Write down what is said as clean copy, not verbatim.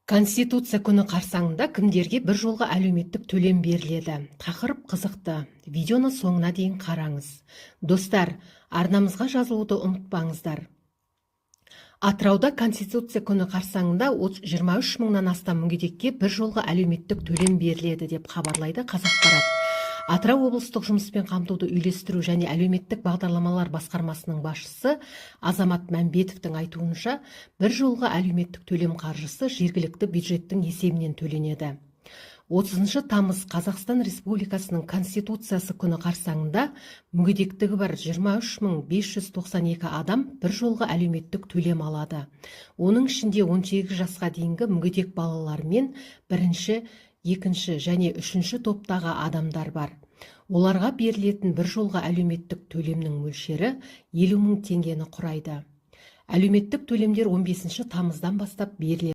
Конституция күні қарсаңында кімдерге бір жолғы әлеуметтік төлем беріледі? Тақырып қызықты. Видеоны соңына дейін қараңыз. Достар, арнамызға жазылуды ұмытпаңыздар. Атырауда Конституция күні қарсаңында 23 мыңнан астам мүгедекке бір жолғы әлеуметтік төлем беріледі, деп хабарлайды «Қазақпарат». Атырау облыстық жұмыспен қамтуды үйлестіру және әлеуметтік бағдарламалар басқармасының басшысы Азамат Мәмбетовтің айтуынша, бір жолғы әлеуметтік төлем қаржысы жергілікті бюджеттің есебінен төленеді. 30 тамыз, Қазақстан Республикасының Конституциясы күні қарсаңында мүгедектігі бар 23 592 адам бір жолғы әлеуметтік төлем алады. Оның ішінде 18 жасқа дейінгі мүгедек балалар мен бірінші, екінші және үшінші топтағы адамдар бар. Оларға берілетін бір жолғы әлеуметтік төлемнің мөлшері 50 мың теңгені құрайды. Әлеуметтік төлемдер 15 тамыздан бастап беріле